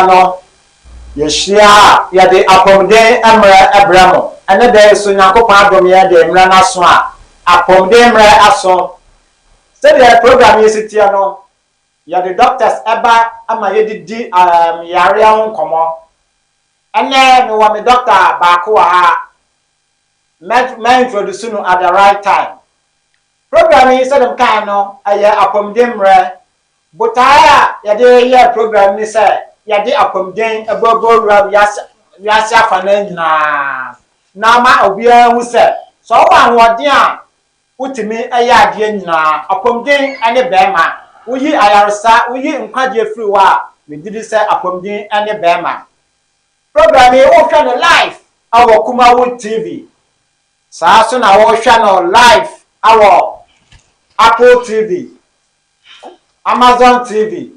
No, yɛhyia a, yɛde apɔmuden mmerɛ brɛ mo. Ɛne da yi so Nyankopɔn adom yɛn de mmerɛ no aso a, apɔmuden mmerɛ aso. Sɛdeɛ program yi si teɛ no, yɛde doctors ɛba ama yɛdidi yareɛ ho nkɔmmɔ. Ɛnɛ mewɔ me doctor baako wɔ ha. Mɛ introduce no at the right time. Program yi, sɛdeɛ mkae no, ɛyɛ apɔmuden mmerɛ. Botaeɛ a yɛde yɛ program ni sɛ yɛde apɔmuden ɛbɛbɔ wura wiase wiase afanan nyinaa na ama obiara hu sɛ ɔwɔ ahoɔden a, wotumi ɛyɛ adeɛ nyinaa. Apɔmuden ne bɛrima. Woyi ayaresa, woyi nkwagyeɛ firi hɔ a, megye sɛ apɔmuden ne bɛrima. Program yi, wohwɛ no live awɔ Kumawood TV, saa so na wɔhwɛ no live awɔ Apple TV, Amazon TV,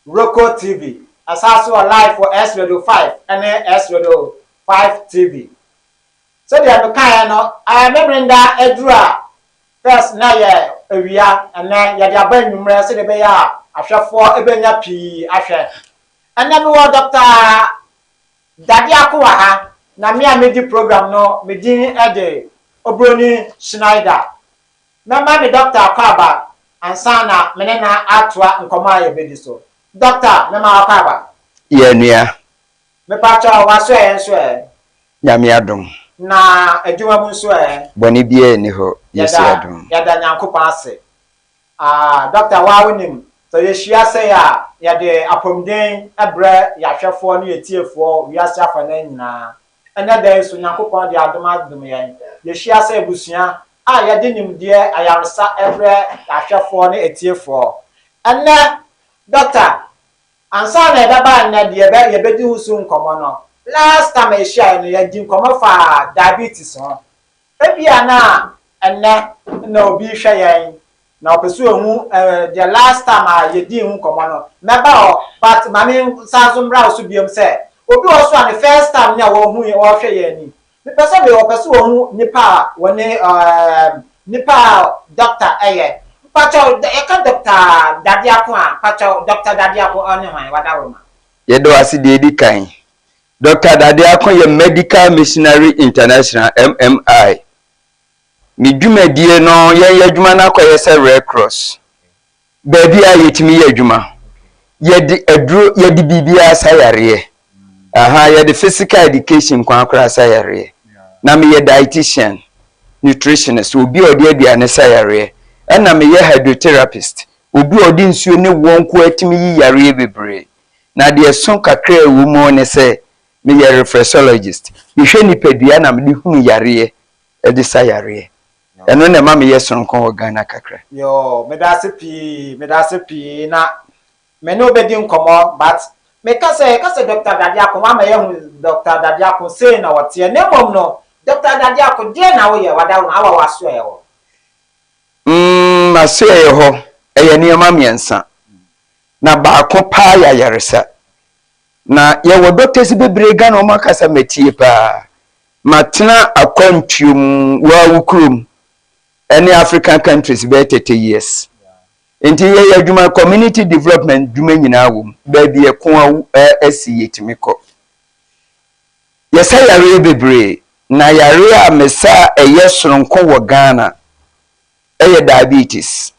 Roku TV, ɛsan so wɔ live wɔ S Radio 5 ɛne S Radio 5 TV. Sɛdeɛ mekaeɛ no, ɛɛ Memeneda aduru a, first na yɛ awia, ɛnɛ yɛde aba anwummerɛ sɛdeɛ ɛbɛyɛ a ahwɛfoɔ ɛbɛnya pii ahwɛ. Ɛnɛ mewɔ Dr. Dade Ako wɔ ha, na me a medi program no, me din de Obroni Schneider. Mɛma me doctor akɔ aba ansa na me ne na atoa nkɔmmɔ a yɛbɛdi so. Doctor, mɛma akɔ aba. Yɛ nua. Mepakyɛ, waso ɛ nso ɛ? Nyame adom. Na adwuma mu nso ɛ? Bɔne biara nni hɔ, Yesu adom. Yɛda Nyankopɔn ase. Ah, doctor, waa wonim sɛ yɛhyia sɛ a, yɛde apɔmuden brɛ yɛahwɛfoɔ ne yɛtiefoɔ wiase afanan nyinaa. Ɛnɛ da yi so Nyankopɔn de adom adom yɛn, yɛhyia sɛ abusua a yɛde nimdeɛ ayaresa brɛ ahwɛfoɔ ne atiefoɔ. Ɛnɛ, doctor, ansa na yɛbɛba nnɛ deɛ yɛbɛdi ho so nkɔmmɔ no, last time a yɛhyiaeɛ no, yɛdi nkɔmmɔ fa diabetes ho. Ebia na ɛnɛ na obi hwɛ yɛn na ɔpɛ sɛ ohu deɛ last time a yɛdi ho nkɔmmɔ no, mɛba hɔ, but maame nsa so mmra wo so biom sɛ obi wɔ so a ne first time ne a wɔhu yɛn, wɔhwɛ yɛn ni, mepɛ sɛ me ɔpɛ sɛ wɔhu nipa a wɔne nipa a doctor ɛyɛ. Mpakyɛw, yɛka Doctor Dadeako a, mpakyɛw, Doctor Dadeako ɔne hwan wadaworo ma? Yɛda wo ase. Deɛ ɛdi kan, Dr. Dadeako yɛ Medical Missionary International, MMI. Me dwumadie no, yɛnyɛ adwuma no akɔyɛ sɛ Red Cross. Baabi a yɛtumi yɛ adwuma, yɛde aduro, yɛde biribiara sa yareɛ aha, yɛde physical education kwan koraa sa yareɛ. Na meyɛ dietitian nutritionist, obi a ɔde aduane sa yareɛ, ɛna meyɛ hydrotherapist, obi a ɔde nsuo ne wɔn nko atumi yi yareɛ bebree. Na deɛ ɛso kakra a ɛwɔ mu ne sɛ meyɛ reflexologist, mehwɛ nipadua na mede hunu yareɛ, ɛde sa yareɛ. Ɛno na ɛma meyɛ soronko wɔ Ghana kakra. Yo, meda ase pii, meda ase pii. Na me ne wobɛdi nkɔmmɔ, but meka sɛ yɛka sɛ Dr. Dadeako, wama yɛhu Dr. Dadeako sei na wɔteɛ, na mmom no, Dr. Dadeako, deɛ na woyɛ wadaworo awa waso ɛyɛ hɔ? Maso ɛyɛ hɔ, ɛyɛ nneɛma mmiɛnsa, na baako paa yɛ ayaresa. Na yɛwɔ doctors bebree Ghana, wɔn akasa mɛtie paa. Matena akwantuo mu wɔ kurom ɛne African countries bɛyɛ 30 years, nti yɛyɛ adwuma community development dwuma nyinaa wɔ mu. Baabi ɛko awu asi, yɛtumi kɔ yɛsɛ yareɛ bebree. Na yareɛ a mesa a ɛyɛ soronko wɔ Ghana ɛyɛ diabetes,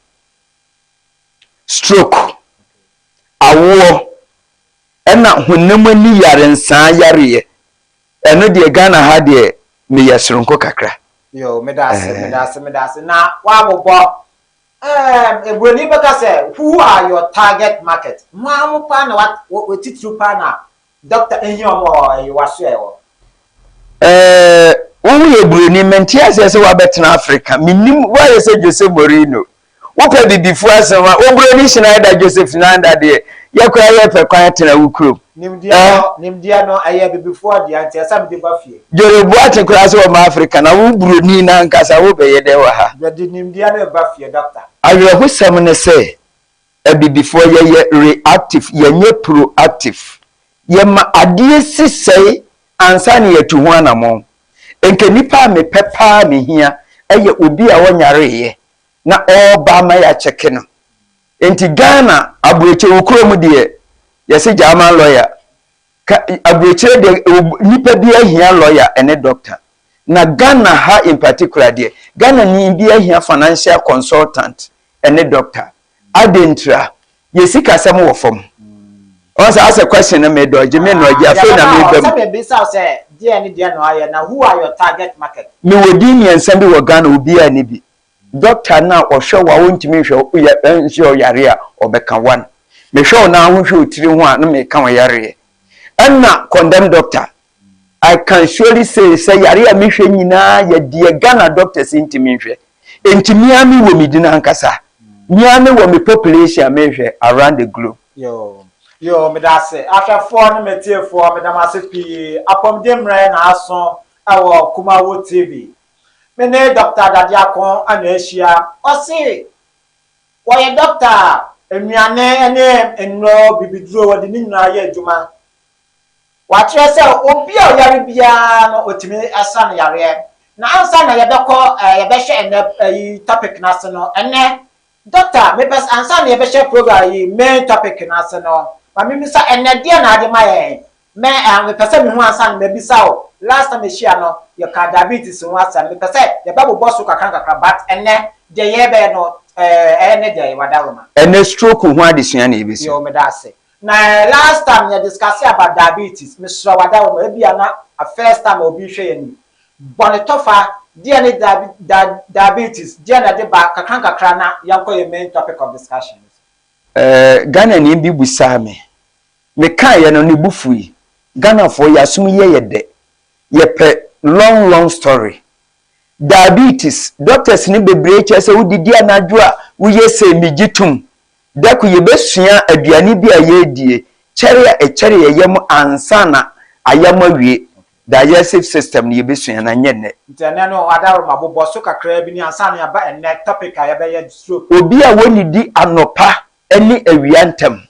stroke, awoɔ, ɛna honam ani yarensaa yareɛ. Ɛno deɛ, Ghana ha deɛ, meyɛ soronko kakra. Yo, meda ase, meda ase, meda ase. Na wabobɔ eburoni bɛka sɛ, who are your target market? Mo a mo paa na watitiriw paa na doctor ehia ɔmo wɔ ɛyɛ waso ɛwɔ? Wɔn yɛ buroni, mente aseɛ sɛ wabɛtena Africa. Menim woayɛ sɛ Jose Mourinho, wopɛ bibifoɔ asɛm a oburoni Schneider, Joseph Schneider deɛ, yɛkora yɛpɛ kwan tena wo kurom. Nimdeɛ no, nimdeɛ no ɛyɛ bibifoɔ deɛ, nti ɛsɛ mede ba fie. Jerry Boakye koraa sɛ ɔma Africa, na wo buroni na ankasa wobɛyɛ dɛ wɔ ha? Yɛde nimdeɛ no ba fie, doctor. Awerɛhosɛm ne sɛ abibifoɔ yɛyɛ reactive, yɛnyɛ proactive. Yɛma adeɛ si sɛe ansa ne yɛtu ho anammɔn. Nka nipa a mepɛ paa mehia ɛyɛ obi a ɔnyareeɛ na ɔreba ama yɛakyɛke no. Nti Ghana aburokye, wo kurom deɛ, yɛsɛ German lawyer. Ka aburokyire deɛ nipa bi ahia lawyer ɛne doctor. Na Ghana ha in particular deɛ, Ghana ni bi ahia financial consultant ɛne doctor. Adɛn ntira? Yɛ sikasɛm wɔ fam. Ɔn sɛ asɛ question no me dɔgye me nɔgye, afei na me ba mu. Sɛ mebisa wo sɛ deɛ ne deɛ na ɔayɛ na who are your target market? Mewɔ din mmiɛnsa bi wɔ Ghana, obiara ni bi. Doctor na ɔhwɛ wo a, wontumi nhwɛ woyɛ nhyɛ ɔyare a ɔbɛka one. Mehwɛ wo na ahohwɛ wo tiri ho a, na meka wo yareɛ. Ɛna condemn doctor. I can surely say sɛ yare a mehwɛ nyinaa yɛ deɛ Ghana doctors ntumi nhwɛ. Nti mmea mi wɔ mi din ankasa. Mmea mi wɔ mi population a mehwɛ around the globe. Yo yo, meda ase. Ahwɛfoɔ ne metiefoɔ, meda mo ase pii. Apɔmuden mmerɛ na aso ɛwɔ Kumawo TV. Me ne Dr. Dadeako ana ahyia. Ɔse wɔyɛ doctor a nnuane ne nnuro bibiduro wɔde ne nyinaa yɛ adwuma. Wakyerɛ sɛ obi a ɔyare biara no, otumi asa no yareɛ. Na ansa na yɛbɛkɔ yɛbɛhyɛ ɛnɛ ɛyi topic n'ase no, ɛnɛ doctor, mepɛ sɛ ansa na yɛbɛhyɛ program yi main topic n'ase no, ma mimisa, ɛnɛ deɛ na ade ma yɛn? Mɛ mepɛ sɛ mehu ansa na mabisa o. Last time ehyia no, yɛka diabetes ho asɛm. Mepɛ sɛ yɛbɛbobɔ so kakra kakra, but ɛnɛ deɛ yɛbɛyɛ no, ɛyɛ ne deɛ wadaroma. Ɛnɛ stroke ho adesua na yɛbɛsua. Yo, meda ase. Na last time yɛ discuss about diabetes. Mesrɛ wadaroma, ebi ana a first time obi hwɛ yɛn ni, bɔne tɔfa deɛ ne diabetes deɛ na de ba kakra kakra na yɛnkɔ yɛ main topic of discussion. Ghana ni bi busaa me, mekaeɛ no ne bu fui. Ghanafoɔ yɛasom yɛ yɛ dɛ, yɛpɛ long long story. Diabetes, doctors ne bebree kyerɛ sɛ wodidi anadwo a woyɛ sɛ megye tom dako. Yɛbɛsua aduane bi a yɛredie kyɛre a ɛkyɛre yɛyɛ mu ansa na ayam awie digestive system no, yɛbɛsua na nyɛ nnɛ. Nti ɛnɛ no, wadaroma, bobɔ so kakra bi ni ansa na yɛaba ɛnɛ topic a yɛbɛyɛ, stroke. Obi a wɔnnidi anɔpa ne awia ntam,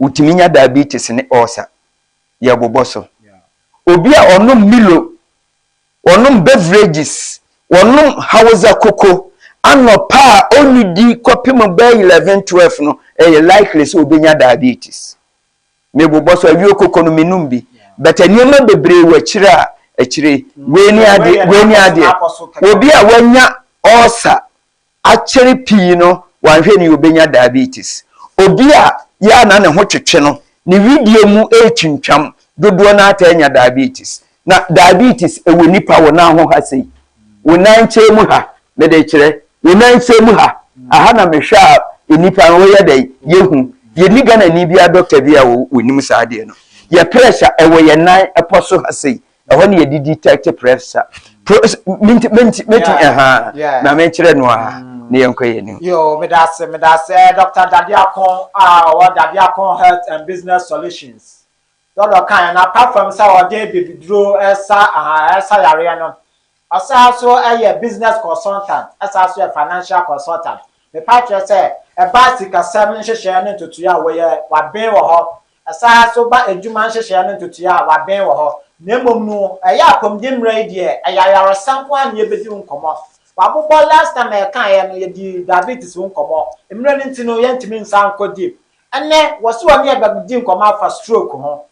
wotumi nya diabetes ne ulcer. Yɛbobɔ so. Obi a ɔnom Milo, ɔnom beverages, ɔnom Hausa koko anɔpa a ɔnnidi kɔpem bɛyɛ 11, 12 no, ɛyɛ likely sɛ obɛnya diabetes. Mebobɔ so. Awie koko no, menum bi, but nneɛma bebree wɔ akyire a akyire wei ne adeɛ, wei ne adeɛ. Obi a wanya ulcer akyere pii no, wanhwɛ ne obɛnya diabetes. Obi a yɛ ana ne ho twetwe no, ne widie mu ɛretwintwam dodoɔ no ata anya diabetes. Na diabetes ɛwɔ nipa wɔ nan ho ha sei, wɔ nan nkyɛn mu ha, mede kyerɛ wɔ nan nkyɛn mu ha aha na mehwɛ a nipa no wɔyɛ dɛ yɛhu. Yɛni Ghana ni bi a doctor bi a wɔnim saa adeɛ no. Yɛ pressure ɛwɔ yɛn nan ɛpɔ so ha sei, ɛhɔ ne yɛde detect pressure. Minti minti minti ɛha na menkyerɛ no a ne yɛnkɔ yɛn anim. Yo, medase, medase, Dr. Dadeako a ɔwɔ Dadeako Health and Business Solutions. Dɔdɔ kan na apart from sɛ ɔde bibiduro ɛsa aha ɛsa yareɛ no, ɔsan so ɛyɛ business consultant, ɛsan so yɛ financial consultant. Mepa kyerɛ sɛ ɛba sikasɛm nhyehyɛeɛ ne ntotoeɛ a wɔyɛ, waben wɔ hɔ. Ɛsan so ba adwuma nhyehyɛeɛ ne ntotoeɛ a, waben wɔ hɔ. Na mmom no, ɛyɛ apɔmuden mmerɛ yi deɛ, ɛyɛ ayaresa nko ara na yɛbɛdi ho nkɔmmɔ. Wabobɔ last time a yɛkaeɛ no, yɛdi diabetes ho nkɔmmɔ. Mmerɛ no nti no, yɛntumi nsa nkɔ deep. Ɛnɛ wɔsi wɔ ne yɛbɛdi nkɔmmɔ afa stroke ho.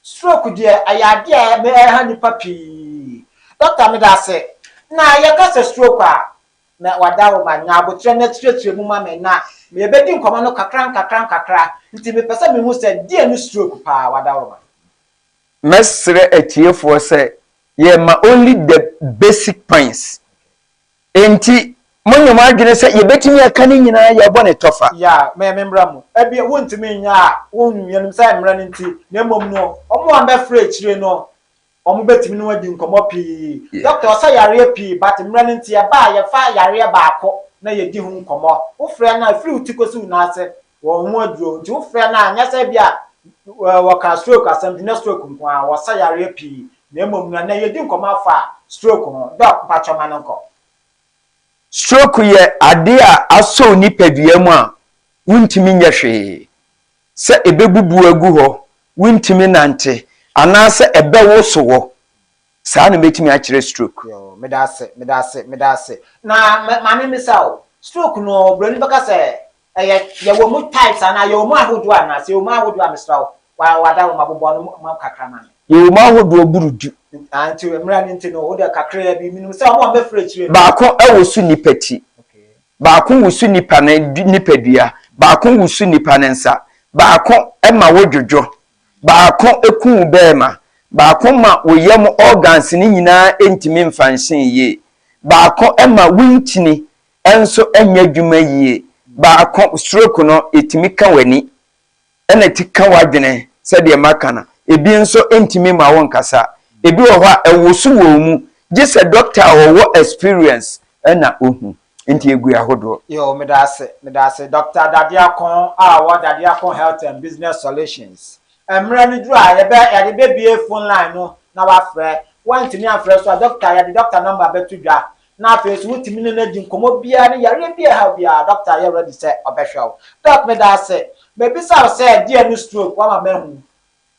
Stroke deɛ, ɛyɛ adeɛ a ɛha nipa pii. Doctor, meda ase. Na yɛka sɛ stroke a, na wada wo ma nya abotire na kyerɛkyerɛ mu ma me na yɛbɛdi nkɔmmɔ no kakra nkakra nkakra. Nti mepɛ sɛ mehu sɛ deɛ ne stroke paa, wada wo ma. Mɛsrɛ atiefoɔ sɛ yɛma only the basic points, nti monyɛ mo adwene sɛ yɛbɛtumi aka ne nyinaa, yɛbɔ ne tɔfa. Ya, mɛ membra mu. Ebi wontumi nya a wonyɛnom sɛ mmerɛ no nti, na mmom no, ɔmo a mbɛfrɛ akyire no, ɔmo bɛtumi no adi nkɔmmɔ pii. Doctor ɔsɛ yareɛ pii, but mmerɛ no nti, yɛba a yɛfa yareɛ baako na yɛdi ho nkɔmmɔ. Wofrɛ no a, firi wo ti kɔsi wo nan ase wɔn ho aduro. Nti wofrɛ no a, nyɛ sɛ bi a wɔka stroke asɛm nti na stroke nko a wɔsa yareɛ pii. Na mmom no, ɛnɛ yɛdi nkɔmmɔ afa stroke ho. Doc, mpatwɔ, ma no nkɔ. Stroke yɛ ade a asɔ nipadua mu a wontumi nyɛ hwee, sɛ ɛbɛbubu agu hɔ, wontumi nante anaasɛ ɛbɛwo so wɔ saa na mɛtumi akyerɛ stroke. Yo, meda ase, meda ase, meda ase. Na maame misa o, stroke no, buroni bɛka sɛ ɛyɛ yɛwɔ mu types anaa yɛwɔ mu ahodoɔ anaa? Sɛ yɛwɔ mu ahodoɔ a, mesrɛ wo. W'adaworoma bobɔ no mu kakra ma me. Yɛwɔ mu ahodoɔ boro du. Ah, nti mmerɛ no nti no, wode kakraa bi, menim sɛ wɔn a wɔbɛfiri akyire no. Baako woso nipa ti, baako woso nipa no nipadua, baako woso nipa no nsa, baako ma wo dwodwo, baako ku wo bɛɛma, baako ma wo yam organs no nyinaa ntumi mfunction yie, baako ma wo nkyini nso nyɛ adwuma yie, baako stroke no ɛtumi ka w'ani. na ɛte ka w'adwene sɛdeɛ maka no. Ebi nso ntumi mma wo nkasa. Ebi wɔ hɔ a ɛwoso wɔ wo mu gye sɛ doctor a ɔwɔ experience na ɔhu. Nti ɛgu ahodoɔ. Yoo medase medase Doctor Dadeakon a ɔwɔ Dadeakon Health and Business Solutions. Mmerɛ no duru a yɛbɛ yɛde bɛbue phone line no na wafrɛ. Woantumi amfrɛ nso a doctor yɛde doctor number bɛto dwa Na afei nso wotumi ne no adi nkɔmmɔ biara ne yareɛ bi a ɛha wo biara, doctor yɛ ready sɛ ɔbɛhwɛ wo. Doc meda ase. Mabisa wo sɛ deɛ ne stroke woama mahu.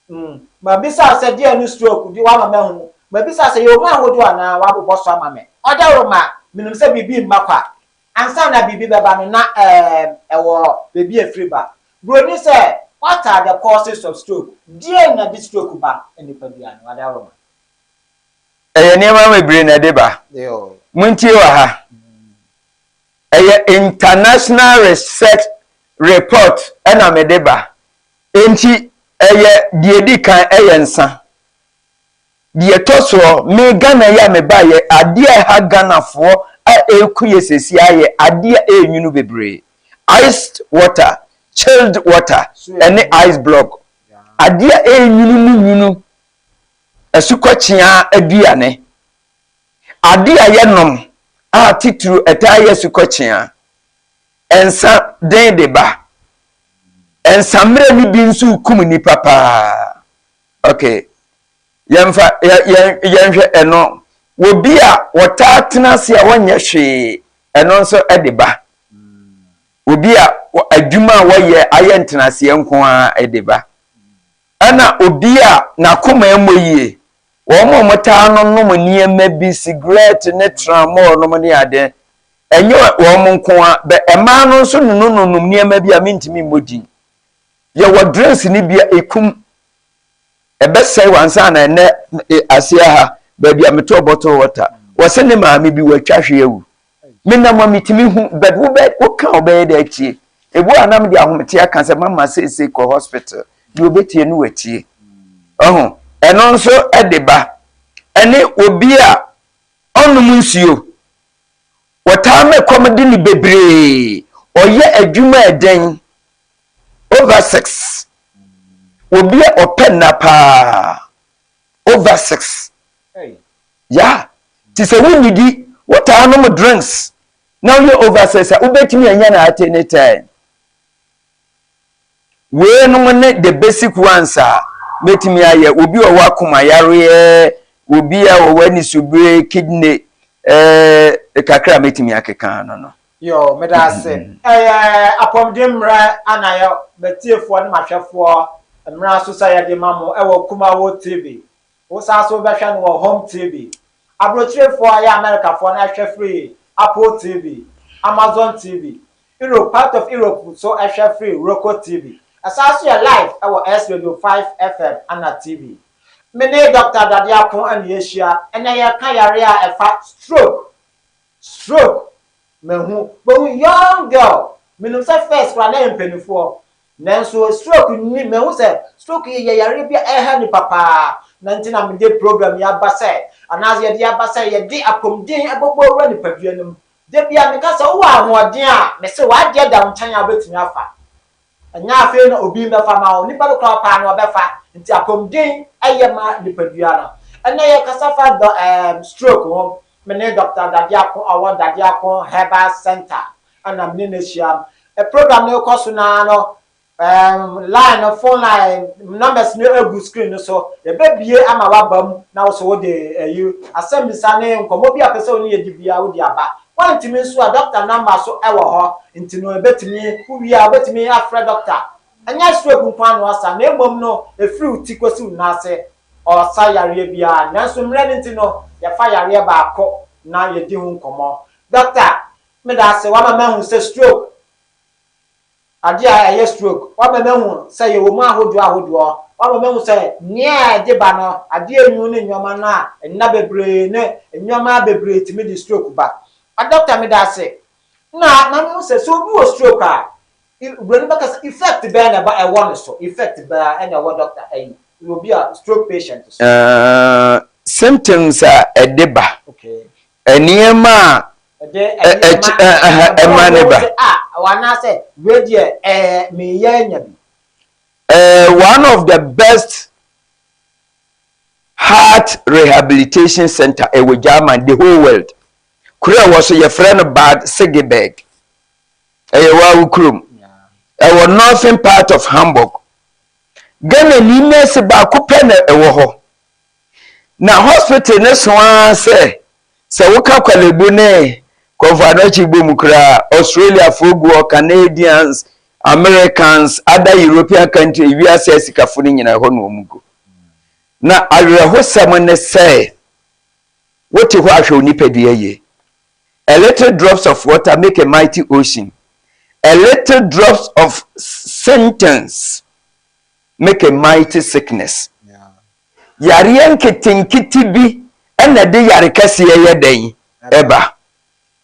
Mm. Mabisa wo sɛ deɛ ne stroke de woama mahu. Mabisa sɛ yɛwɔ mu ahodoɔ anaa woabobɔ so ama me. Ɔdawuroma, menim sɛ biribi mma kwa. Ansa na biribi bɛba no na ɛɛm ɛwɔ baabi a ɛfiri ba. Buroni sɛ what are the causes of stroke? Deɛn na ɛde stroke ba nipadua no? Ɔdawuroma. Ɛyɛ nneɛma bebree na ɛde ba. Montie wɔ ha. Ɛyɛ international research report ɛna mede ba. Enti ɛyɛ deɛ edi kan ɛyɛ nsa. Deɛ ɛtɔ soɔ, me Ghana yi a mebaeɛ, adeɛ a ɛha Ghanafoɔ a ɛreku yɛ sɛsi ara yɛ adeɛ a ɛrenwunu bebree. Iced water, chilled water, ɛne ice block. Adeɛ a ɛrenwunu no nwunu asukɔkyeaa aduane. Ade a yɛnom a titiriw ɛtaa yɛ asukɔkyeaa. Nsa den de ba. Nsammerɛ no bi nso rekum nnipa paa. Okay, yɛmfa yɛnhwɛ ɛno. Obi a wɔtaa tena ase a wɔnyɛ hwee, ɛno nso de ba. Obi a adwuma a wɔyɛ ayɛ ntenaseɛ nko ara de ba. Ɛna obi a n'akoma mmɔ yie, wɔn a wɔtaa nonom nneɛma bi, sigaret ne tramɔɔ nom ne adeɛ, ɛnyɛ wɔn nko ara, bɛ mmaa no nso nononom nneɛma bi a mentumi mmɔ din. Yɛwɔ drinks no bi a ɛkum, ɛbɛsɛe wo ansa na ɛnɛ aseɛ ha, baabi a metɔɔ bottle water, wɔse ne maame bi watwa hwe awu. Menam a metumi hu but wobɛ woka a wobɛyɛ dɛ atie. Ebi wɔ a na mede ahomete aka sɛ mama seesei kɔ hospital deɛ obetie no watie. Ɔho ɛno nso de ba. Ɛne obi a ɔnnom nsuo. Wɔtaa ma ɛkɔm de no bebree. Ɔyɛ adwuma a ɛdɛn over 6. Obi a ɔpɛ nna paa over 6. Yeah. Ti sɛ wonnidi, wotaa nom drinks na woyɛ over sex a, wobɛtumi anya no at any time. Weinom ne the basic ones a mɛtumi ayɛ. Obi a ɔwɔ akoma yareɛ, obi a ɔwɔ anisobire, kidney, eh, kakra a mɛtumi akeka ano no. Yo, meda ase. Ɛyɛ apɔmuden mmerɛ ana yɛ matiefoɔ ne mahwɛfoɔ mmara so sɛ yɛde ma mo ɛwɔ Kumawo TV. Wo san so bɛhwɛ no wɔ Home TV. Aburokyirefoɔ a ɛyɛ Amerikafoɔ no hwɛ firi Apple TV, Amazon TV. Europe, part of Europe nso hwɛ firi Roku TV. Ɛsan so yɛ live wɔ S Radio 5 FM ana TV. Me ne Dɔkta Dade Ako na yɛahyia. Ɛnnɛ yɛreka yareɛ a ɛfa stroke. Stroke! Mahu, mahu young girl, menim sɛ first koraa na ɛyɛ mpaninfoɔ, nanso stroke nni, mahu sɛ stroke yi yɛ yareɛ bi a ɛha nipa paa, na nti na mede program yi aba sɛ, anaasɛ yɛde aba sɛ yɛde apɔmuden bɛbɔ wura nipadua no mu. Da biara meka sɛ wowɔ ahoɔden a, mese w'adeɛ da wo nkyɛn a wobɛtumi afa. Ɛnyɛ afei na obi mbɛfa ma wo, nipa no koraa paa no ɔbɛfa. Nti apɔmuden yɛ ma nipadua no. Ɛnɛ yɛkasa fa dɔ ɛɛm stroke ho. Me ne Doctor Dadeako a ɔwɔ Dadeako Herbal Center ɛna me ne no ahyia. Program no rekɔ so no ara no, ɛɛm line no, phone line numbers no egu screen no so. Yɛbɛbue ama woaba mu na wo so wode ayi asɛmmisa ne nkɔmmɔ bi a pɛ sɛ wo ne yɛdi biara wode aba. Woantumi nso a, dɔkta nɔmba nso wɔ hɔ, nti no ɛbɛtumi, wowie a wobɛtumi afrɛ dɔkta. Ɛnyɛ stroke nko ara na ɔsa, na mmom no ɛfiri wo ti kɔsi wo nan ase, ɔsa yareɛ biara. Nanso mmerɛ no nti no, yɛfa yareɛ baako na yɛdi ho nkɔmmɔ. Dɔkta, meda ase, woama mahu sɛ stroke. Adeɛ a ɛyɛ stroke, wama mahu sɛ yɛwɔ mu ahodoɔ ahodoɔ, wama mahu sɛ nea ɛde ba no, adeɛ enyu ne nneɛma no a nna bebree ne nneɛma bebree tumi de stroke ba. Doctor, meda ase. Na mehu sɛ obi wɔ stroke a, buroni bɛka sɛ effect bɛn na ɛba ɛwɔ ne so, effect bɛn ɛna ɛwɔ doctor ɛyi obi a stroke patient so? Symptoms a ɛde ba, nneɛma a ɛde ɛma ne ba. A wanaasɛ wei deɛ meyɛ anya bi. One of the best heart rehabilitation center ɛwɔ German, the whole world, kuro a ɛwɔ so yɛfrɛ no Bad Segeberg. Ɛyɛ wawo kurom, ɛwɔ northern part of Hamburg. Ghana ni nurse baako pɛ na ɛwɔ hɔ na hospital ne so ara sɛ woka Korle Bu ne Komfo Anokye bɔ mu koraa, Australiafoɔ gu hɔ, Canadians, Americans, other European country, wiase asikafo no nyinaa hɔ na wɔn gu. Na awerɛhosɛm ne sɛ wote hɔ ahwɛ wo nipadua yie. A little drops of water make a mighty ocean. A little drops of sentence make a mighty sickness. Yareɛ nketenkete bi ɛna de yare kɛseɛ yɛ dɛn ɛba.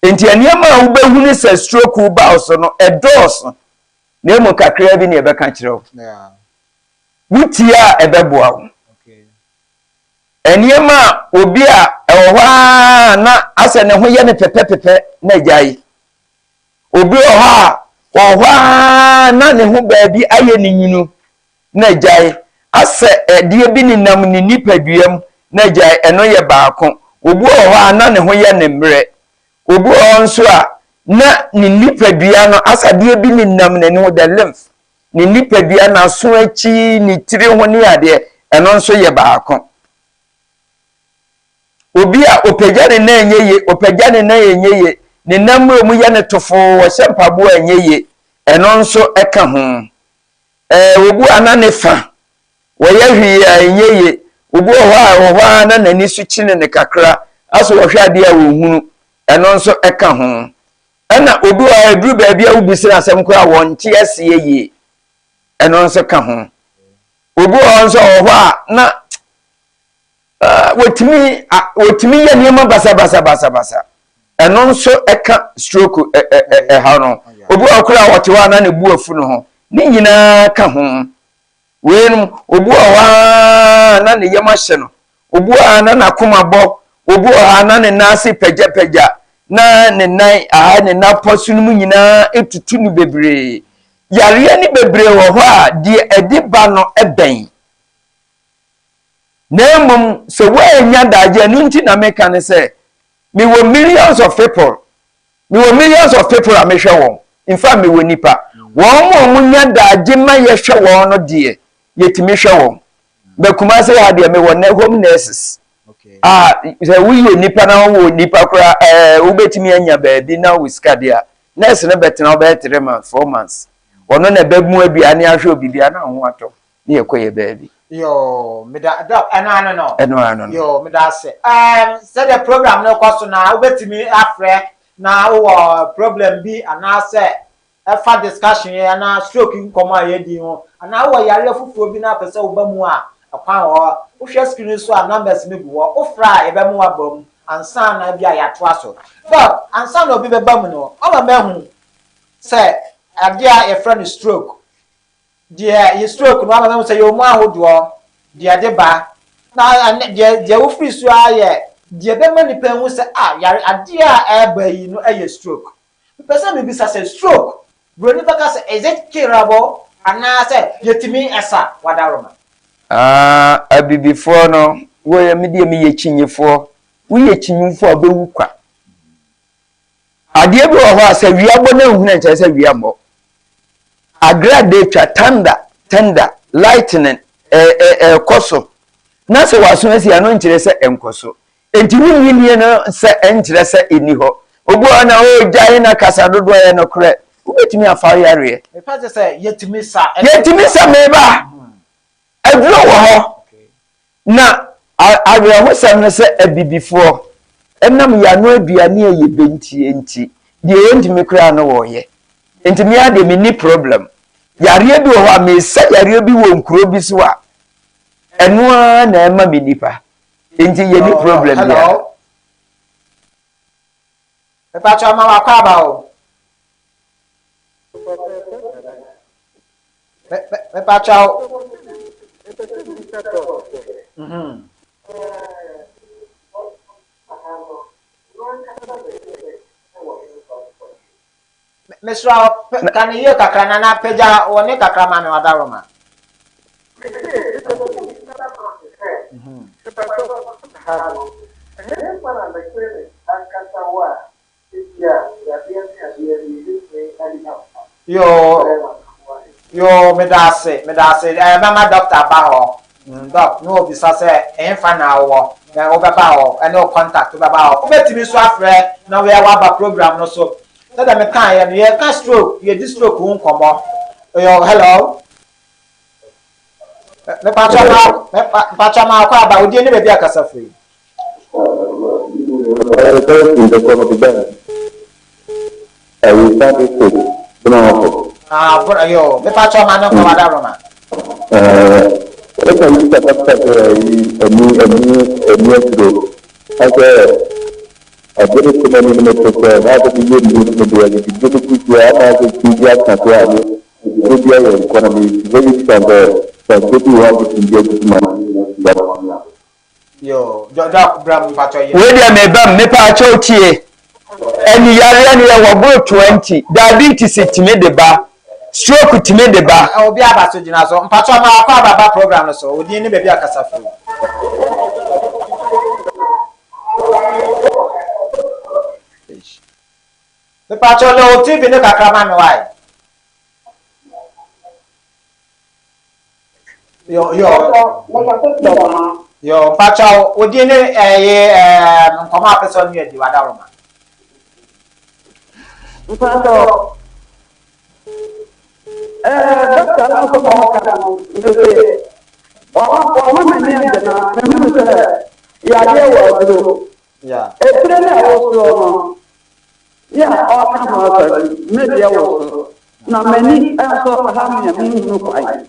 Nti nneɛma a wobɛhunu sɛ stroke ba wo so no ɛdɔɔso, na emu kakra bi na ɛbɛka kyerɛ wo. Wotie a, ɛbɛboa wo. Nneɛma a obi a ɛwɔ hɔ a na asɛ ne ho yɛ no pɛpɛpɛpɛ na agyae. Obi wɔ hɔ a wɔ hɔ a na ne ho baabi ayɛ ne nwunu na agyae, asɛ ɛdeɛ bi nenam ne nipadua mu na agyae, ɛno yɛ baako. Obi wɔ hɔ a na ne ho yɛ ne mmerɛ. Obi wɔ hɔ nso a na ne nipadua no asadeɛ bi nenam n'ani ho, the lymph, ne nipadua, n'aso akyi, ne tiri ho ne adeɛ, ɛno nso yɛ baako. Obi a opagya ne nan nyɛ yie, opagya ne nan nyɛ yie, ne nan mu yɛ ne tofoo, wɔhyɛ mpaboa nyɛ yie, ɛno nso ɛka ho. Obi a na ne fa wɔyɛ hwee a ɛnyɛ yie. Obi wɔ hɔ a wɔ hɔ a na n'ani so kyene ne kakra, asɛ wɔhwɛ adeɛ a wɔhunu, ɛno nso ɛka ho. Ɛna obi wɔ hɔ a eduru baabi a wobisa asɛm koraa wɔnte aseɛ yie, ɛno nso ka ho. Obi wɔ hɔ nso wɔ hɔ a na wɔtumi yɛ nneɛma basabasabasabasa, ɛno nso ɛka stroke ɛha no. Obi wɔ hɔ koraa a wɔte hɔ a na ne bu afu no ho, ne nyinaa ka ho. Weinom, obi wɔ hɔ a na ne yam ahyɛ no, obi wɔ hɔ a na n'akoma bɔ, obi wɔ hɔ a na ne nan ase pagyapagya, na ne nan aha ne napɔ so no mu nyinaa etutu no bebree. Yareɛ ne bebree wɔ hɔ a deɛ ɛde ba no ɛbɛn, na mmom sɛ woanya daagye. Ɛno nti na meka ne sɛ mewɔ millions of people, mewɔ millions of people a mehwɛ wɔn. In fact, mewɔ nipa wɔn mu a wɔn nya daagye ma yɛhwɛ wɔn no deɛ, yɛtumi hwɛ wɔn. Bɛkuma sɛ ha deɛ, mewɔ ne home nurses a sɛ woyɛ nipa na wowɔ nipa koraa, wobɛtumi anya baabi na wo sika deɛ a, nurse no bɛtena wobɛyɛ 3 months, 4 months, ɔno na ɛbɛmu aduane ahwɛ obibi na ho atɔ ne yɛkɔ yɛ baabi. Yo, meda doc, ɛno ano no. Ɛno ano no. Yo, meda ase. Sɛdeɛ program no kɔ so na wobɛtumi afrɛ na wowɔ problem bi anaasɛ ɛfa discussion yɛ anaa stroke nkɔmɔ a yɛdi ho anaa wowɔ yareɛ foforɔ bi na apɛ sɛ woba mu a, ɛkwan wɔ hɔ. Wohwɛ screen so a, numbers no gu hɔ. Wofrɛ a, yɛbɛmo waba mu ansa na bi a yɛatoa so. Doc, ansa na obi bɛba mu no, ɔma mahu sɛ adeɛ a yɛfrɛ no stroke deɛ, yɛ stroke no ama mahu sɛ yɛwɔ mu ahodoɔ, deɛ de ba na deɛ wofiri so ayɛ deɛ bɛma nipa hu sɛ a yare adeɛ a ɛreba yi no yɛ stroke. Mpɛ sɛ mebisa sɛ stroke, buroni bɛka sɛ, is it curable anaasɛ yɛtumi ɛsa wadaroma? Ah, abibifoɔ no wɔyɛ me deɛ, meyɛ kyinyifoɔ. Woyɛ kyinyifoɔ a, wobɛwu kwa. Adeɛ bi wɔ hɔ a sɛ wia bɔ na nhunu, nkyerɛ sɛ wia mmɔ. Agrada atwa, thunder, lightning ɛɛkɔ so na sɛ waso asi ano, nkyerɛ sɛ ɛnkɔ so. Nti wonni nie no sɛ ɛnkyerɛ sɛ ɛni hɔ. Obi wɔ hɔ na ɔgyae na kasa dodoɔ yɛ nokorɛ, wobɛtumi afa yareɛ. Mepɛ sɛ yɛtumi sa? Yɛtumi sa. Meba, aduro wɔ hɔ. Na awerɛhosɛm no sɛ abibifoɔ ɛnam yɛano aduane a yɛbɛntie nti deɛ yɛntumi koraa no wɔyɛ. Nti mea deɛ, menni problem. Yareɛ bi wɔ hɔ a, mesa yareɛ bi wɔ nkuro bi so a, ɛno ara na ɛma me nipa. Nti yɛni problem biara. Mepakyɛ ma wakɔ aba o. Mepakyɛ o. Mhm. Mesrɛ wo, ka no yie kakra na na pagya wo nne kakra ma me Ɔdawroma. Yoo, yoo, meda ase, meda ase. Ɛɛ, mɛma dɔkta aba hɔ. Mm, dɔk, na obisa sɛ ɛhefa na wowɔ, na wobɛba hɔ, ɛne wo contact wobɛba hɔ. Wobɛtumi nso afrɛ na woyɛ waba program no so. Sɛdeɛ mekaeɛ no, yɛreka stroke, yɛdi stroke ho nkɔmmɔ. Yo, hello. Mepakyɛ ma, mepakyɛ ma akɔ aba, odin ne baabi akasa firi. Ah, bro, yo, mepakyɛ ma no nkɔ wada Roma. Ɛka yi sɛ papa sɛ ɛni ɛni ɛni aduro asɛ Ɛbere kɔ m'anim no te sɛ na ade no yɛ nnuru no de, adididuro no gu so a na asɛ ti bi aka so a adididuro bi ayɛ nkɔ na mebisa sɛ sɛ aduro bi wɔ hɔ a wobɛtumi de agugu ma no na aboa me a. Yoo, Doc bra mu mpakyɛw yɛ. Wei deɛ meba mu, mepaakyɛw tie. Ani yareɛ no yɛwɔ boro 20, diabetes tumi de ba, stroke tumi de ba. Obi aba so gyina so. Mpakyɛw ma wakɔ aba ba program no so. Wo din ne baabi a kasa firi. Mepakyɛw low TV no kakra ma me why? Yo yo. Yo mpakyɛw wo din ne ɛyɛ ɛɛ nkɔmɔ a pɛ sɛ ɔne adi wadaroma. Mpakyɛw ɛɛ dɔkta no nso ma ɔka no sese ɔma m'ani agye na mehunu sɛ yadeɛ wɔ aduro. Etire no a ɛwɔ soɔ no yɛ a ɔka ho asɛm me deɛ wɔ so na m'ani nso ha me a menhunu kwan.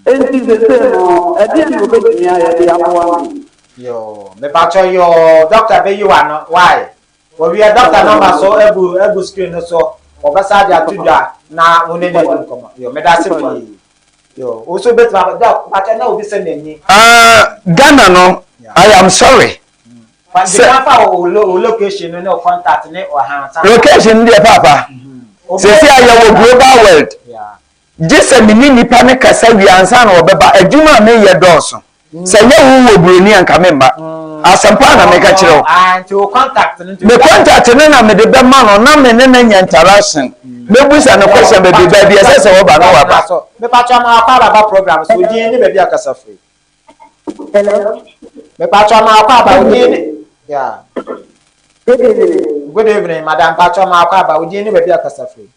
Enti sese no ɛdeɛn na obɛtumi ayɛ de aboa me? Yoo, mepakyɛ yoo, doctor bɛyi w'ano, why? Wɔwie doctor number so agu agu screen no so, wɔbɛsa de ato dwa na wo ne no adi nkɔmmɔ. Yoo, meda ase pii. Yoo, wo nso wobɛtumi aba, doc, mpakyɛ na obi sɛ n'ani. Ah, Ghana no, I am sorry. Sɛ. Fa wo location no ne wo contact ne ɔhansa. Location no deɛ paapa. Sɛsi a yɛwɔ global world. Gye sɛ me ne nipa no kasa wie ansa na ɔbɛba. Adwuma a meyɛ dɔɔso. Sɛ nyɛ wo wɔ buroni a nka memma. Asɛmpa na meka kyerɛ wo. Me contact no na mede bɛma no na me ne no anya interaction. Mɛbusa no question bebree, baabi a ɛsɛ sɛ ɔba no waba. Mepakyɛ ma akɔ aba ba program so odin ne baabi akasa firi. Hello. Mepakyɛ ma akɔ aba odin ne. Yeah. Good evening. Good evening, madam. Mepakyɛ ma akɔ aba odin ne baabi akasa firi.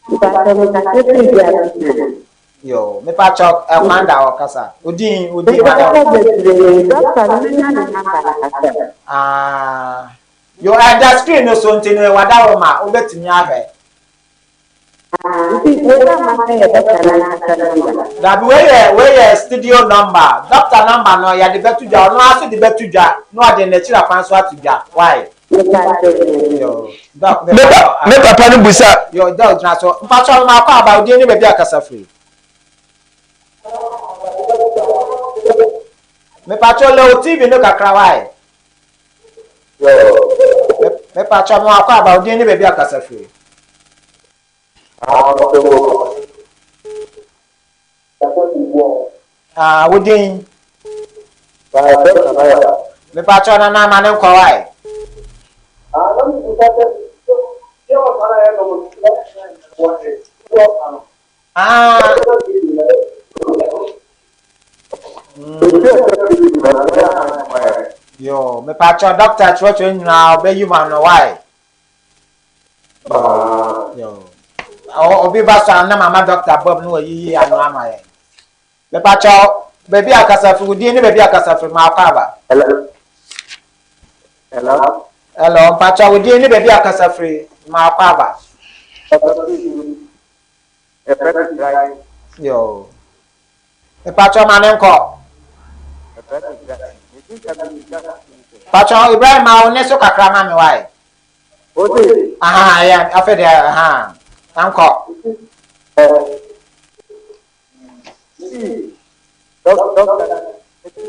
Mepakyɛw mekasa firi Wiase. Yoo mepakyɛw ɛkwan da hɔ kasa odin odin madam. Mekasa bebree doctor no menya ne number no kasa. Ah yoo ɛda screen no so nti no wadaworo ma wobɛtumi ahwɛ. Ah nti wei ama no yɛ doctor no ankasa number. Dabi wei yɛ wei yɛ studio number doctor number no yɛde bɛto dwa ɔno ara so de bɛto dwa na ɔde n'akyiri akwan so ato dwa why. Me papa no busa. Yo, dɔw gyina so. Mpatsɔ no makɔ aba, odin ne baabi a kasa firi. Mepatsɔ low TV no kakra wae. Mepatsɔ no akɔ aba, odin ne baabi a kasa firi. Ah, wo din? Mepakyɛw nana ma ne nkɔ wae. Ah. Yo, mepakyɛw doctor kyerɛkyerɛ nyinaa ɔbɛyi mu ano wae. Obi ba so a na mama doctor bam na wayiyi ano ama yɛn. Mepakyɛw, baabi a kasa firi, wo din ne baabi a kasa firi, maakɔ aba. Hello. Hello. Hello, mpakyɛw, wo din ne baabi a kasa firi, maakɔ aba. Yɛfrɛ no dry. Yoo. Mepakyɛw ma ne nkɔ. Yɛfrɛ no dry. Mesi nka mebisa question sɛ. Pakyɛw Ibrahim ma wo nne so kakra ma me wae. Ose. Aha ɛyɛ afei deɛ aha nkɔ. Ɛɛ. Nti dɔkta no mesi sɛ.